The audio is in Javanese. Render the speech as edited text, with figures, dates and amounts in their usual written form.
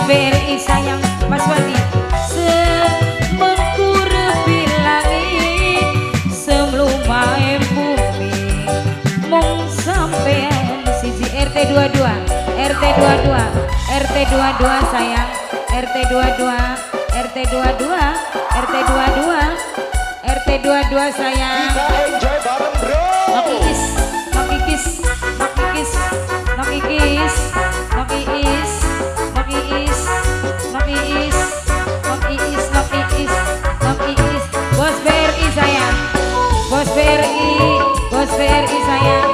BRI sayang, Mas Wandi. Semengkurepe langit, semlumahe bumi, mung sampean siji. RT 22, RT 22, RT 22 sayang, RT 22, RT 22, RT 22, RT 22 sayang. Kita enjoy bareng, bro. Nok Iis, Nok Ikis, Nok Ikis, Nok Ikis, Nok Iis, Nok Iis, Nok Iis, Nok Iis, Nok Iis, Nok Iis. Bos BRI sayang, Bos BRI, Bos BRI sayang.